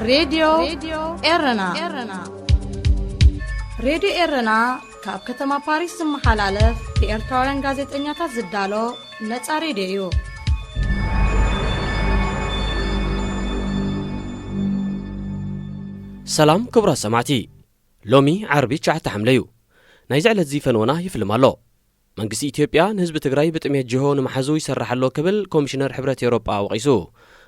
ሬድዮ ኤረና። ሬድዮ ኤረና ካብ ከተማ ፓሪስ ዝመሓላለፍ ብኤርትራውያን ጋዜጠኛታት ዝዳሎ ነጻ ሬድዮ እዩ። ሰላም ክቡራት ሰማዕቲ፣ ሎሚ ዓርቢ ትሽዓተ ሓምለ እዩ። ናይዚ ዕለት እዚ ፈነወና ይፍልም ኣሎ። መንግስቲ ኢትዮጵያ ንህዝቢ ትግራይ ብጥሜት ጅሆ ንምሓዙ ይሰርሕ ኣሎ ክብል ኮሚሽነር ሕብረት ኤውሮጳ ወቒሱ።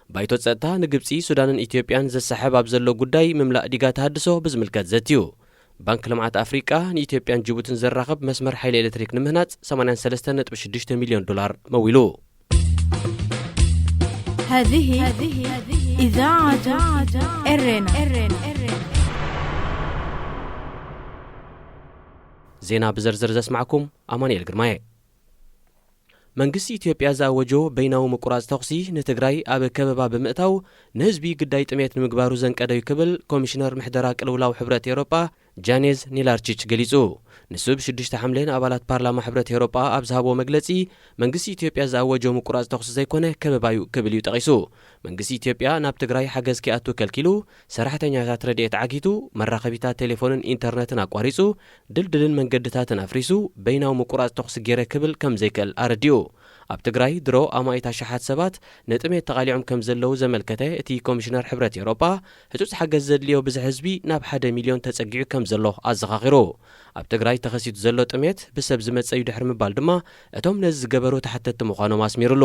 ባይቶ ጸጥታ ንግብጺ፣ ሱዳንን ኢትዮጵያን ዘሳሕብ ኣብ ዘሎ ጉዳይ ምምላእ ዲጋ ተሃድሶ ብዝምልከት ዘትዩ። ባንክ ልምዓት ኣፍሪቃ ንኢትዮጵያን ጅቡትን ዘራኽብ መስመር ሓይሊ ኤሌክትሪክ ንምህናጽ ሰማንያን ሰለስተን ነጥቢ ሽዱሽተ ሚልዮን ዶላር መዊሉ። هذه إذاعة إرنا. ዜና ብዝርዝር ዘስማዕኩም ኣማኑኤል ግርማየ። መንግስቲ ኢትዮጵያ ዝኣወጆ በይናዊ ምቁራጽ ተኹሲ ንትግራይ ኣብ ከበባ ብምእታው ንህዝቢ ግዳይ ጥሜት ንምግባሩ ዘንቀደዩ ክብል ኮሚሽነር ምሕደራ ቅልውላው ሕብረት ኤውሮጳ ጃኔዝ ኒላርቺች ገሊጹ። ንሱ ብሽዱሽተ ሓምሌ ንኣባላት ፓርላማ ሕብረት ኤውሮጳ ኣብ ዝሃቦ መግለጺ፣ መንግስቲ ኢትዮጵያ ዝኣወጆ ምቁራጽ ተኹሲ ዘይኮነ ከበባዩ ክብል እዩ ጠቒሱ። መንግስቲ ኢትዮጵያ ናብ ትግራይ ሓገዝ ከይኣቱ ከልኪሉ፣ ሰራሕተኛታት ረድኤት ዓጊቱ፣ መራኸቢታት ቴሌፎንን ኢንተርነትን ኣቋሪጹ፣ ድልድልን መንገድታትን ኣፍሪሱ፣ በይናዊ ምቁራጽ ተኹሲ ገይረ ክብል ከም ዘይክእል ኣረዲኡ። ኣብ ትግራይ ድሮ ኣማኢት ኣሽሓት ሰባት ንጥሜት ተቓሊዖም ከም ዘለዉ ዘመልከተ እቲ ኮሚሽነር ሕብረት ኤውሮጳ፣ ህጹጽ ሓገዝ ዘድልዮ ብዝሒ ህዝቢ ናብ ሓደ ሚልዮን ተጸጊዑ ከም ዘሎ ኣዘኻኺሩ። ኣብ ትግራይ ተኸሲቱ ዘሎ ጥሜት ብሰብ ዝመጸ እዩ ድሕሪ ምባል ድማ፣ እቶም ነዚ ዝገበሩ ተሓተትቲ ምዃኖም ኣስሚሩሉ።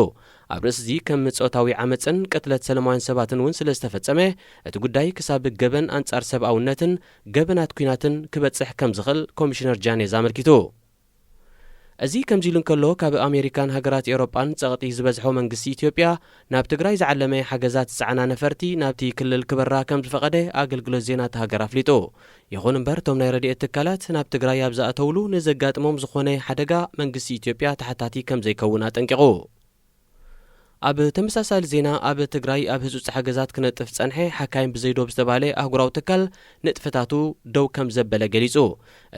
ኣብ ርእሲ እዚ ከም ጾታዊ ዓመጽን ቅትለት ሰለማውያን ሰባትን እውን ስለ ዝተፈጸመ፣ እቲ ጉዳይ ክሳብ ገበን ኣንጻር ሰብኣውነትን ገበናት ኲናትን ክበጽሕ ከም ዝኽእል ኮሚሽነር ጃኔዝ ኣመልኪቱ። እዚ ከምዚ ኢሉ እንከሎ፣ ካብ ኣሜሪካን ሃገራት ኤውሮጳን ጸቕጢ ዝበዝሖ መንግስቲ ኢትዮጵያ፣ ናብ ትግራይ ዝዓለመ ሓገዛት ዝጸዓና ነፈርቲ ናብቲ ክልል ክበራ ከም ዝፈቐደ ኣገልግሎት ዜና እታ ሃገር ኣፍሊጡ። ይኹን እምበር፣ እቶም ናይ ረድኤት ትካላት ናብ ትግራይ ኣብ ዝኣተውሉ ንዘጋጥሞም ዝኾነ ሓደጋ መንግስቲ ኢትዮጵያ ተሓታቲ ከም ዘይከውን ኣጠንቂቑ። ኣብ ተመሳሳሊ ዜና፣ ኣብ ትግራይ ኣብ ህጹጽ ሓገዛት ክነጥፍ ዝጸንሐ ሓካይም ብዘይ ዶብ ዝተባህለ ኣህጉራዊ ትካል ንጥፈታቱ ደው ከም ዘበለ ገሊጹ።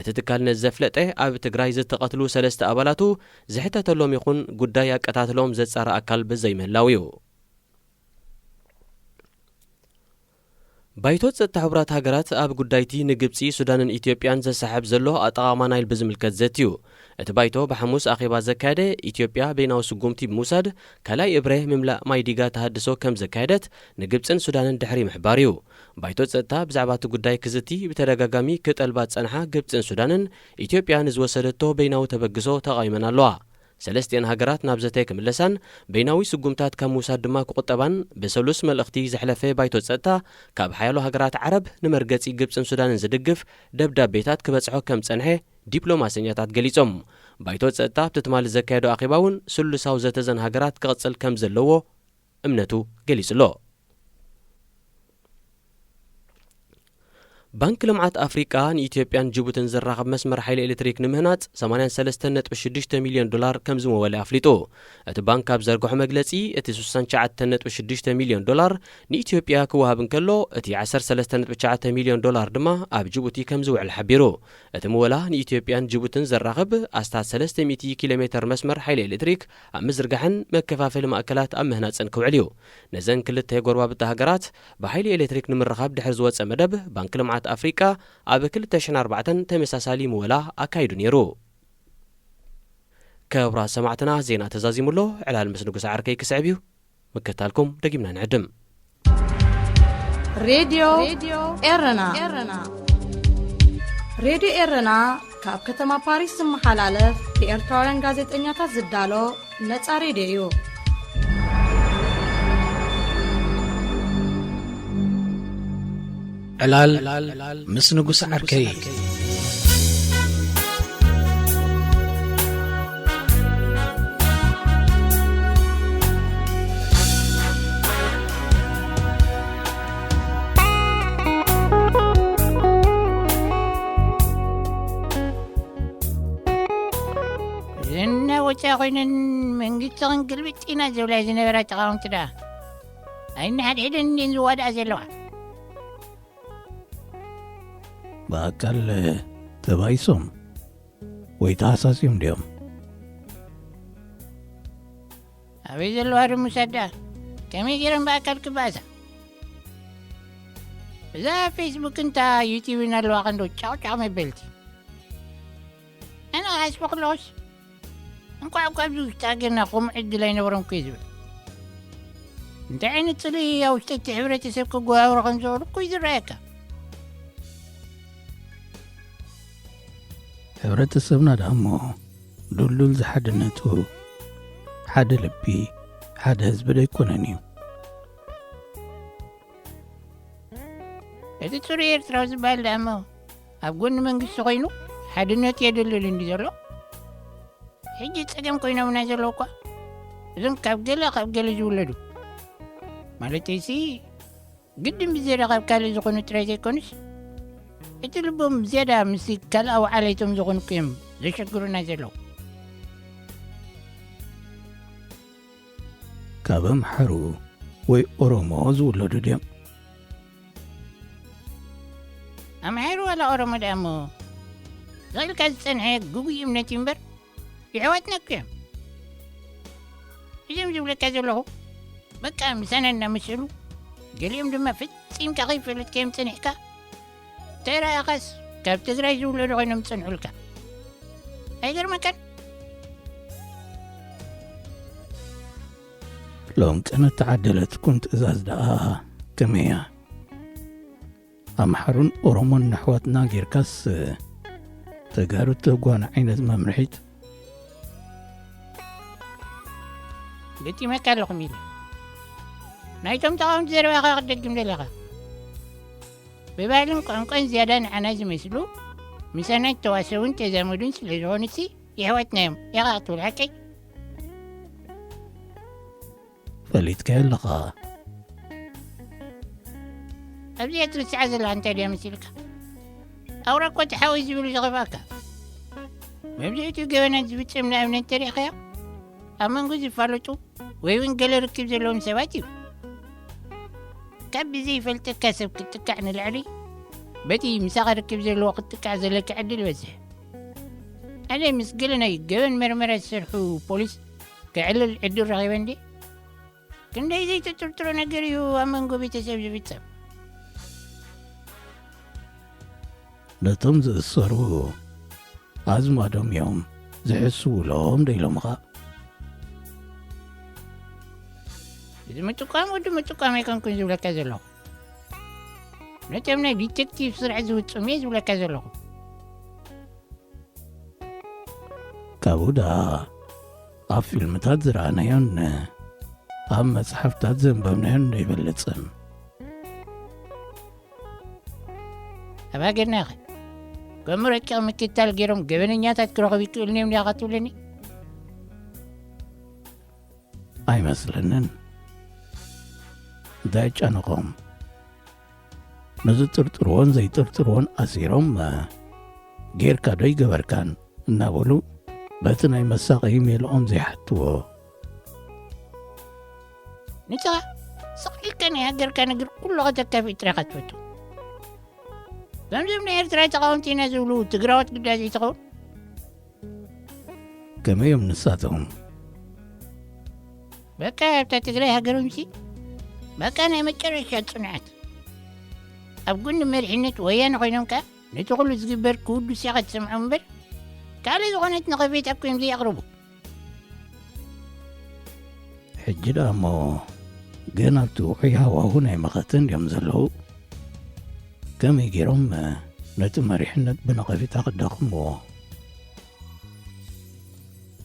እቲ ትካል ነዚ ዘፍለጠ፣ ኣብ ትግራይ ዝተቐትሉ ሰለስተ ኣባላቱ ዝሕተተሎም ይኹን ጉዳይ ኣቀታትሎም ዘጻሪ ኣካል ብዘይምህላው እዩ። ባይቶ ጸጥታ ሕቡራት ሃገራት ኣብ ጉዳይቲ ንግብጺ፣ ሱዳንን ኢትዮጵያን ዘሳሕብ ዘሎ ኣጠቓቕማ ናይል ብዝምልከት ዘትዩ። እቲ ባይቶ ብሓሙስ ኣኼባ ዘካየደ፣ ኢትዮጵያ በይናዊ ስጉምቲ ብምውሳድ ካልኣይ እብረ ምምላእ ማይ ዲጋ ተሃድሶ ከም ዘካየደት ንግብጽን ሱዳንን ድሕሪ ምሕባር እዩ። ባይቶ ጸጥታ ብዛዕባ እቲ ጉዳይ ክዝቲ ብተደጋጋሚ ክጠልባ ዝጸንሓ ግብጽን ሱዳንን፣ ኢትዮጵያ ንዝወሰደቶ በይናዊ ተበግሶ ተቓዊመን ኣለዋ። ሰለስቲአን ሃገራት ናብ ዘተ ክምለሳን በይናዊ ስጉምታት ካብ ምውሳድ ድማ ክቑጠባን ብሰሉስ መልእኽቲ ዘሕለፈ ባይቶ ጸጥታ፣ ካብ ሓያሎ ሃገራት ዓረብ ንመርገጺ ግብጽን ሱዳንን ዝድግፍ ደብዳቤታት ክበጽሖ ከም ዝጸንሐ ዲፕሎማሰኛታት ገሊጾም። ባይቶ ጸጥታ ኣብቲ ትማሊ ዘካየዶ ኣኼባ እውን ስሉሳዊ ዘተዘን ሃገራት ክቕጽል ከም ዘለዎ እምነቱ ገሊጹ ኣሎ። ባንክ ልምዓት ኣፍሪቃ ንኢትዮጵያን ጅቡትን ዘራኽብ መስመር ሓይሊ ኤሌክትሪክ ንምህናጽ ሰማንያን ሰለስተን ነጥቢ ሽዱሽተ ሚልዮን ዶላር ከም ዝመወለ ኣፍሊጡ። እቲ ባንክ ኣብ ዘርግሖ መግለጺ፣ እቲ ስሳን ትሽዓተን ነጥቢ ሽዱሽተ ሚልዮን ዶላር ንኢትዮጵያ ክወሃብ እንከሎ፣ እቲ ዓሰርተ ሰለስተ ነጥቢ ትሽዓተ ሚልዮን ዶላር ድማ ኣብ ጅቡቲ ከም ዝውዕል ሓቢሩ። እቲ ምወላ ንኢትዮጵያን ጅቡትን ዘራኽብ ኣስታት ሰለስተ ሚእቲ ኪሎ ሜተር መስመር ሓይሊ ኤሌክትሪክ ኣብ ምዝርጋሕን መከፋፈሊ ማእከላት ኣብ ምህናጽን ክውዕል እዩ። ነዘን ክልተ ጎረባብቲ ሃገራት ብሓይሊ ኤሌክትሪክ ንምርኻብ ድሕሪ ዝወጸ መደብ፣ ባንክ ልምዓት ኣፍሪቃ ኣብ ክልተ ሽሕን ኣርባዕተን ተመሳሳሊ ምወላ ኣካይዱ ነይሩ። ክቡራት ሰማዕትና፣ ዜና ተዛዚሙ ኣሎ። ዕላል ምስ ንጉስ ዓርከይ ክስዕብ እዩ። ምክታልኩም ደጊምና ንዕድም። ሬድዮ ኤረና። ሬድዮ ኤረና ካብ ከተማ ፓሪስ ዝመሓላለፍ ብኤርትራውያን ጋዜጠኛታት ዝዳሎ ነጻ ሬድዮ እዩ። ዕላል ምስ ንጉስ ዓርከይ። ዝና ወፃ ኮይነን መንግስቲ ክንግልብጥ ኢና ዝብላ ዝነበራ ተቃወምቲ ደኣ ኣይናሓድሕደን እንድየን ዝዋድኣ ዘለዋ። ብኣካል ተባይሶም ወይ ተኣሳሲዮም ድዮም? ኣበይ ዘለዋ ድሙሳት ደኣ ከመይ ገይረን ብኣካል ክበኣሳ? እዛ ፌስቡክ እንታ ዩቲዩብን ኣለዋ ከንዶ ጫቕጫቕ መበልቲ። ኣነ ክሓስቦ ከለኹስ፣ እንቋዕ እኳ ኣብዚ ውሽጢ ሃገርና ከምኡ ዕድል ኣይነበሮም እኮ እዩ ዝብል። እንታይ ዓይነት ጽልኢ ኣብ ውሽጢ እቲ ሕብረተሰብ ክጎባብሩ ከም ዝኽእሉ እኮ እዩ ዝረኣየካ። ሕብረተሰብና ደኣ እሞ ድልዱል ዝሓድነቱ ሓደ ልቢ፣ ሓደ ህዝቢ ዶ ኣይኮነን እዩ? እቲ ጽሩይ ኤርትራዊ ዝበሃል ደኣ እሞ ኣብ ጎኒ መንግስቲ ኮይኑ ሓድነት የደልል እንዲ ዘሎ። ሕጂ ጸገም ኮይኖምና ዘለዉ እኳ እዞም ካብ ገለ ካብ ገለ ዝውለዱ፣ ማለተይሲ ግድን ብዝያዳ ካብ ካልእ ዝኾኑ ጥራይ ዘይኮኑስ፣ እቲ ልቦም ብዝያዳ ምስ ካልኣዊ ዓሌቶም ዝኾኑ እኮ እዮም ዘሸግሩና ዘለዉ። ካብ ኣምሓሩ ወይ ኦሮሞ ዝውለዱ ድዮም? ኣምሓሩ ዋላ ኦሮሞ ደኣ እሞ፣ ዘኽኢልካ ዝጸንሐ ግጉይ እምነት እዩ እምበር፣ የሕዋትና እኮ እዮም። እዞም ዝብለካ ዘለኹ፣ በቃ ምሳና እናመሰሉ፣ ገሊኦም ድማ ፈጺምካ ከይፈለጥካዮም ጸኒሕካ፣ ተረኣኻስ ካብ ትግራይ ዝውለዱ ኮይኖም ዝጸንሑልካ። ኣይገርመካን? ሎም ቀን እተዓደለትኩም ትእዛዝ ደኣ ከመይ እያ? ኣምሓሩን ኦሮሞን ኣሕዋትና ጌርካስ ተጋሩ ተጓን ዓይነት መምርሒት? ገጢመካ ኣለኹም ኢለ። ናይቶም ተቓወምቲ ዘረባኻ ክትደግም ደለኻ። ብባህልን ቋንቋን ዝያዳ ንዓና ዝመስሉ፣ ምሳና ዝተዋሰቡን ተዛመዱን ስለ ዝኾኑሲ የሕዋትና እዮም ኢኻ ክትብል ሓቀይ? ፈሊጥካዮ ኣለኻ። ኣብዚኣ ትርስዓ ዘለኻ እንታይ ድያ መሲልካ? ኣውራ እኮ እቲ ሓወይ ዝብል ዝኸፍኣካ። መብዛሕትኡ ገበናት ዝፍጽም ንኣብነት እንተሪእኻዮ፣ ኣብ መንጎ ዝፋለጡ ወይ እውን ገለ ርክብ ዘለዎም ሰባት እዩ። ካብ ብዘይፈልጠካ ሰብ ክትጥቃዕ ንላዕሊ፣ በቲ ምሳኻ ርክብ ዘለዎ ክትጥቃዕ ዘለካ ዕድል ይበዝሕ። ኣነ ምስ ገለ ናይ ገበን መርመራ ዝሰርሑ ፖሊስ ከዕልል ዕድል ረኺበ እንዴ? ክንደይ ዘይትጥርጥሮ ነገር እዩ ኣብ መንጎ ቤተሰብ ዝፍጸም። ነቶም ዝእሰሩ ኣዝማዶም እዮም ዝሕስውሎም ዶ ኢሎምኻ? እዚ ምጥቋም ወዲ ምጥቋም ኣይኮንኩን ዝብለካ ዘለኹ። ነቶም ናይ ዲቴክቲቭ ስራሕ ዝውጽም እየ ዝብለካ ዘለኹ። ካብኡ ደኣ ኣብ ፊልምታት ዝረኣናዮን ኣብ መጽሓፍታት ዘንበብናዮን ዶ ይበልጽ? ኣብ ሃገርና ኸ ከም ረቂቕ ምክትታል ገይሮም ገበነኛታት ክረኽቡ ይክእሉ እዮም ዲኻ ትብለኒ? ኣይመስለንን። እንታይ ጨነቖም? ንዝጥርጥርዎን ዘይጥርጥርዎን ኣሲሮም፣ "ጌርካ ዶ ኣይገበርካን?" እናበሉ በቲ ናይ መሳቐዪ ሜልኦም ዘይሓትዎ። ንስኻ ስቕ ኢልካ ናይ ሃገርካ ነገር ኩሉ ከተካፍእ ጥራይ ኢኻ ትፈቱ። ከምዞም ናይ ኤርትራ ተቓወምቲ ኢና ዝብሉ ትግራዎት ግዳ ዘይትኸውን? ከመይ እዮም ንሳቶም? በቃ ኣብታ ትግራይ ሃገሮምሲ በቃ ናይ መጨረሻ ጽንዓት ኣብ ጎኒ መሪሕነት ወያነ ኮይኖም ከኣ ነቲ ኩሉ ዝግበር ክውዱስ ኢኻ ትሰምዖም እምበር ካልእ ዝኾነት ነቐፌታ እኮ እዮም ዘየቕርቡ። ሕጂ ደኣ እሞ ግን ኣብቲ ውዑይ ሃዋሁ ናይ መኸተ እንድዮም ዘለዉ። ከመይ ገይሮም ነቲ መሪሕነት ብነቐፌታ ክዳኸምዎ?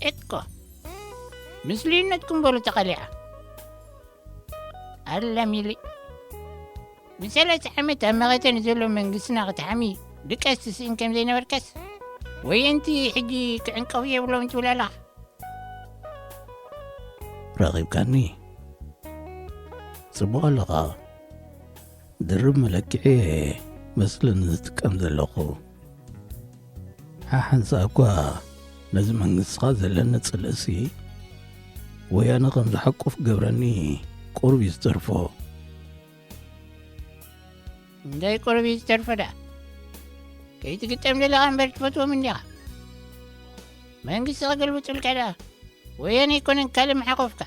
እኮ ምስ ልዩነትኩም በሉ ተቐሊዓ። ኣላ ሚሊ፣ ንሰለስተ ዓመት ኣብ መቐተ ንዘሎ መንግስትና ክትሓሚ ድቃስ ትስእን ከም ዘይነበርካስ፣ ወየንቲ ሕጂ ክዕንቀፉ የብሎም ትብል ኣለኻ? ረኺብካኒ። ጽቡቕ ኣለኻ። ድርብ መለክዒ መስለኒ ዝጥቀም ዘለኹ። ሓሓንሳእ እኳ ነዚ መንግስትኻ ዘለኒ ጽልእሲ፣ ወያነ ከም ዝሓቁፍ ገብረኒ ቁሩብ እዩ ዝተርፎ። እንታይ ቁሩብ እዩ ዝተርፎ ደኣ? ከይትግጠም ደለኻ እምበር ትፈትዎም እንዲኻ። መንግስቲ ክገልብጡልካ ደኣ፣ ወያነ ኣይኮነን ካልእ መሓቆፍካ።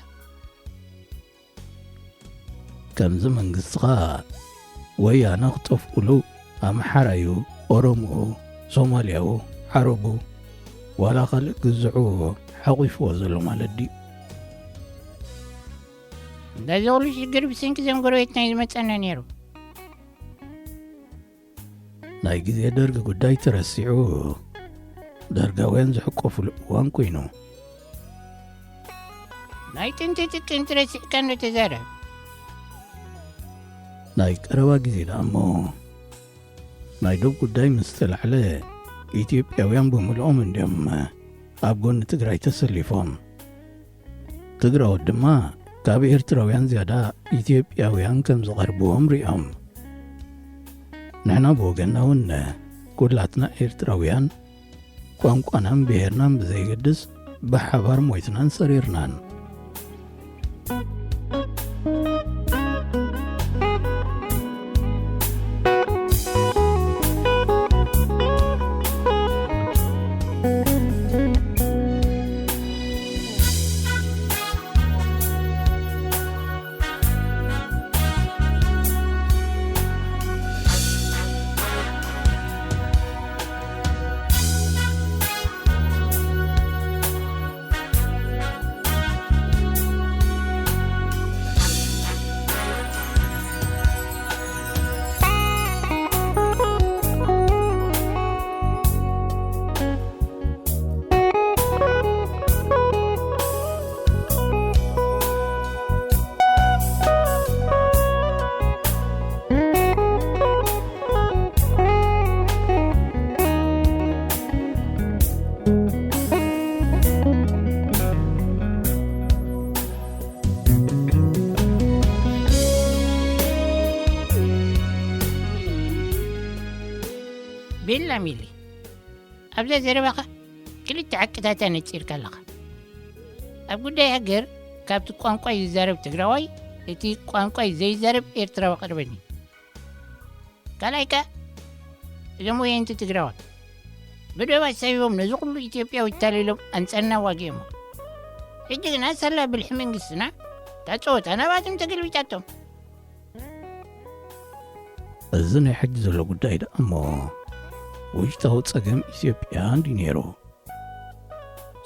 ከምዚ መንግስትኻ ወያነ ክጠፍኡሉ ኣምሓራዩ፣ ኦሮምኡ፣ ሶማልያኡ፣ ዓረቡ፣ ዋላ ካልእ ግዝዑ ሓቑፍዎ ዘሎ ማለት ድዩ? ነዚ ኩሉ ሽግር ብሰንኪ እዞም ጎረቤትና እዩ ዝመጸና ነይሩ። ናይ ግዜ ደርጊ ጉዳይ ተረሲዑ፣ ደርጋውያን ዝሕቆፍሉ እዋን ኮይኑ። ናይ ጥንቲ ጥቅምቲ ረሲዕካ እንዶ ተዛረብ። ናይ ቀረባ ግዜ ደኣ እሞ፣ ናይ ዶብ ጉዳይ ምስ ተላዕለ፣ ኢትዮጵያውያን ብምልኦም እንድዮም ኣብ ጎኒ ትግራይ ተሰሊፎም። ትግራዎት ድማ ካብ ኤርትራውያን ዝያዳ ኢትዮጵያውያን ከም ዝቐርብዎም ሪኦም። ንሕና ብወገንና እውን ኩላትና ኤርትራውያን ቋንቋናን ብሄርናን ብዘይገድስ ብሓባር ሞይትናን ሰሪርናን። ቤላ ሚሊ፣ ኣብዛ ዘረባኻ ክልተ ሓቅታት ኣነጺርካ ኣለኻ። ኣብ ጉዳይ ሃገር፣ ካብቲ ቋንቋይ ዝዛረብ ትግራዋይ፣ እቲ ቋንቋይ ዘይዛረብ ኤርትራዊ ቀርበኒ። ካልኣይ ከኣ፣ እዞም ወየንቲ ትግራዋይ ብዶብ ኣሳቢቦም ነዚ ኩሉ ኢትዮጵያዊ ኣታሊሎም ኣንጻርና ዋጊኦሞ። ሕጂ ግና ሳላ ብልሒ መንግስትና፣ እታ ጸወታ ናባቶም ተገልቢጣቶም። እዚ ናይ ሕጂ ዘሎ ጉዳይ ደኣ እሞ፣ ውሽጣዊ ጸገም ኢትዮጵያ እንዲ ነይሩ።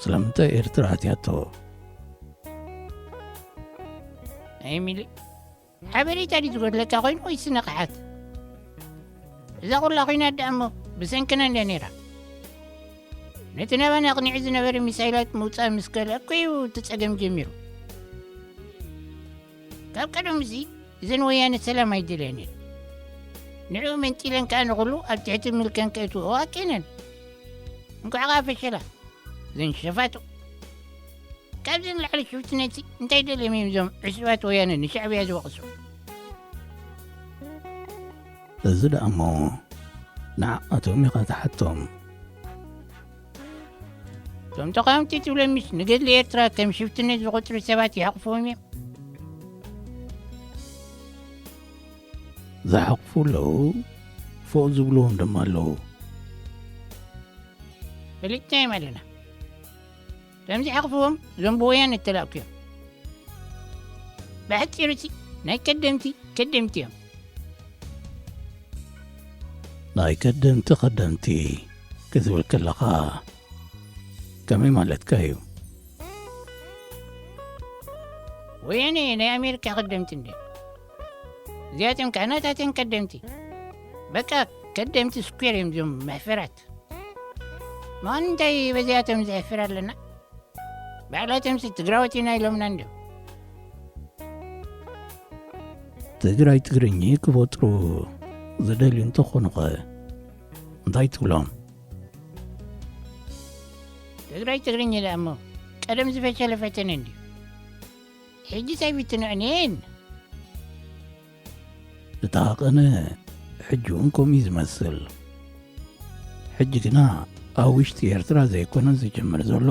ስለምንታይ ኤርትራ ኣትያቶ? ኣይ ሚሊ፣ ሓበሬታ ድዩ ዝጎድለካ ኮይኑ ወይስ ንቕሓት? እዛ ኩላ ኮይና ደኣ እሞ ብሰንክና እንድያ ነይራ። ነቲ ናባና ኣቕኒዑ ዝነበረ ሚሳይላት ምውጻእ ምስ ከልአ እኮ እዩ እቲ ጸገም ጀሚሩ። ካብ ቀደሙሲ እዘን ወያነ ሰላም ኣይደልያን እየን። ንዕኡ መንጢለን ከኣ ንኹሉ ኣብ ትሕቲ ምልከን ከእትውኦ ኣቂነን። እንኳዕ ከኣ ፈሸላ። እዘን ሸፋቱ። ካብዚ ንላዕሊ ሽፍትነትሲ እንታይ ደልዮም እዮም እዞም ዕሱባት ወያነ ንሻዕብያ ዝወቕሱ? እዚ ደኣ እሞ ንዓኣቶም ኢኻ ትሓቶም። እቶም ተቓወምቲ ትብሎምስ ንገድሊ ኤርትራ ከም ሽፍትነት ዝቖጽሩ ሰባት ይሓቑፍዎም እዮም። ዝሓቑፉ ኣለዉ፣ ፎእ ዝብልዎም ድማ ኣለዉ። ፈሊጥናዮም ኣለና። እቶም ዝሓቑፍዎም እዞም ብወያነ እተላእኩ እዮም። ብሓጺሩሲ ናይ ቀደምቲ ከደምቲ እዮም። ናይ ቀደምቲ ከደምቲ ክትብል ከለኻ ከመይ ማለትካ እዩ? ወያነ ናይ ኣሜሪካ ከደምቲ እንድዮም። እዚኣቶም ከኣ ናታተን ከደምቲ። በቃ ከደምቲ ስኩዌር እዮም እዞም መሕፈራት። ምዃኑ እንታይ በዚኣቶም ዘሕፍር ኣለና? ባዕላቶምሲ ትግራዎት ኢና ኢሎምና እንድዮም። ትግራይ ትግርኚ ክፈጥሩ ዝደልዩ እንተኾኑኸ እንታይ ትብሎም? ትግራይ ትግርኛ ደኣ እሞ ቀደም ዝፈሸለ ፈተነ እንድዩ። ሕጂ ሳይፊትንዕኔን። እታ ቅነ ሕጂ እውን ከምኡ እዩ ዝመስል። ሕጂ ግና ኣብ ውሽጢ ኤርትራ ዘይኮነ ዝጅምር ዘሎ፣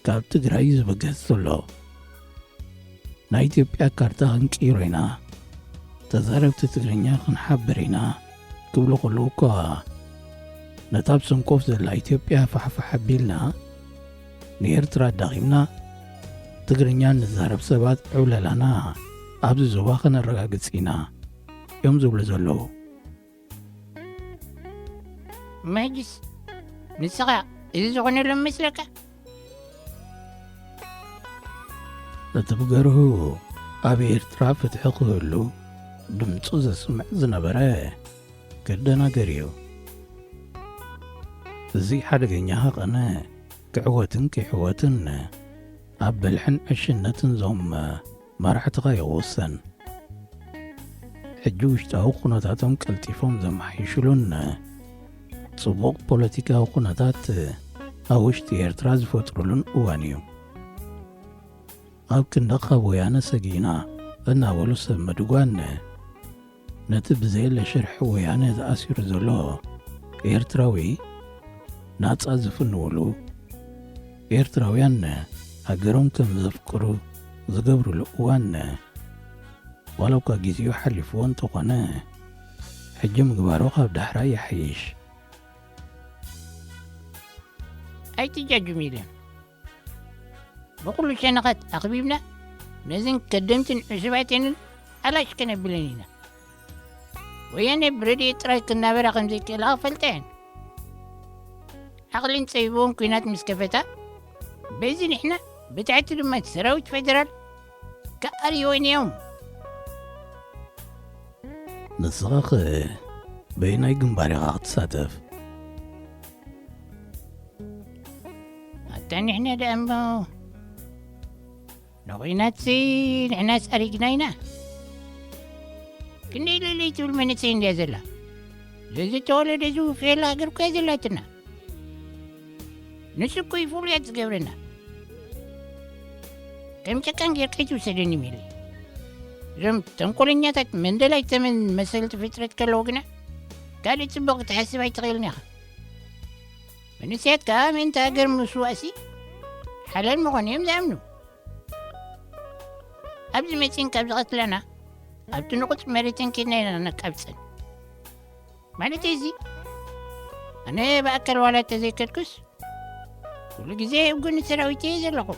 ካብ ትግራይ እዩ ዝብገስ ዘሎ። ናይ ኢትዮጵያ ካርታ ክንቅይሮ ኢና፣ ተዛረብቲ ትግርኛ ክንሓብር ኢና ክብሉ ከለዉ እኳ፣ ነታ ኣብ ሰንኮፍ ዘላ ኢትዮጵያ ፋሕፋሕ ኣቢልና፣ ንኤርትራ ኣዳኺምና፣ ትግርኛ ንዛረብ ሰባት ዕብለላና ኣብዚ ዞባ ከነረጋግጽ ኢና። እዮም ዝብሉ ዘለዉ። መጅስ ንስኻ እዚ ዝኾነሎም መስለካ? እቲ ብገርሁ ኣብ ኤርትራ ፍትሒ ክህሉ ድምፁ ዘስምዕ ዝነበረ ክደናገር እዩ። እዚ ሓደገኛ ሃቐነ ክዕወትን ከይሕወትን ኣብ ብልሕን ዕሽነትን ዞም መራሕትኻ ይወሰን። ሕጂ ውሽጣዊ ኩነታቶም ቀልጢፎም ዘመሓይሽሉን ጽቡቕ ፖለቲካዊ ኩነታት ኣብ ውሽጢ ኤርትራ ዝፈጥሩሉን እዋን እዩ። ኣብ ክንዲ ካብ ወያነ ሰጊና እናበሉ ሰብ ምድጓን ነቲ ብዘየለ ሽርሒ ወያነ ተኣሲሩ ዘሎ ኤርትራዊ ናጻ ዝፍንውሉ፣ ኤርትራውያን ሃገሮም ከም ዘፍቅሩ ዝገብርሉ እዋን ዋላ እኳ ግዜኡ ሓሊፍዎ እንተኾነ፣ ሕጂ ምግባሩ ካብ ዳሕራይ ይሓይሽ። ኣይትጃጁ ሚልዮን። ብኹሉ ሸነኻት ኣኽቢብና ነዝን ከደምትን ዕሱባተንን ኣላሽ ከነብለን ኢና። ወያነ ብረድኤት ጥራይ ክናበራ ከም ዘይክእላ ፈልጠ እየን። ዓቕልን ጸቢብዎን ኲናት ምስ ከፈታ፣ በዚ ንሕና ብታሕቲ ድማ ሰራዊት ፌደራል ክኣርይወን እዮም። ንስኻኸ በየናይ ግንባር ኢኻ ክትሳተፍ? ኣታ ንሕና ደኣ እሞ ንኹናትሲ ንሕናስ ኣሪግና ኢና። ክንደይ ልእልይ ትብል መንእሰይ እንድያ ዘላ። ዘዝተወለደ ዝውፍየላ ሃገር እኮ እያ ዘላትና። ንሱ እኮ እዩ ፍሉያት ዝገብረና። ከም ጨካን ጌርካ ኣይትውሰደኒ ሚሊ። እዞም ተንኮለኛታት መንደላይ ተመን መሰልቲ ፍጥረት ከለዉ ግና ካልእ ጽቡቕ ክትሓስብ ኣይትኽእልን ኢኻ። መንእሰያት ከኣ ምእንቲ ሃገር ምስዋእሲ ሓላል ምዃኑ እዮም ዝኣምኑ። ኣብዚ መጺን ካብ ዝቐትለና ኣብቲ ንቑጽ መሬተን ኬድና ኢና ነቃብጸን። ማለት እዚ ኣነ ብኣካል ዋላ እንተዘይከድኩስ ኩሉ ግዜ ኣብ ጎኒ ሰራዊት እየ ዘለኹ።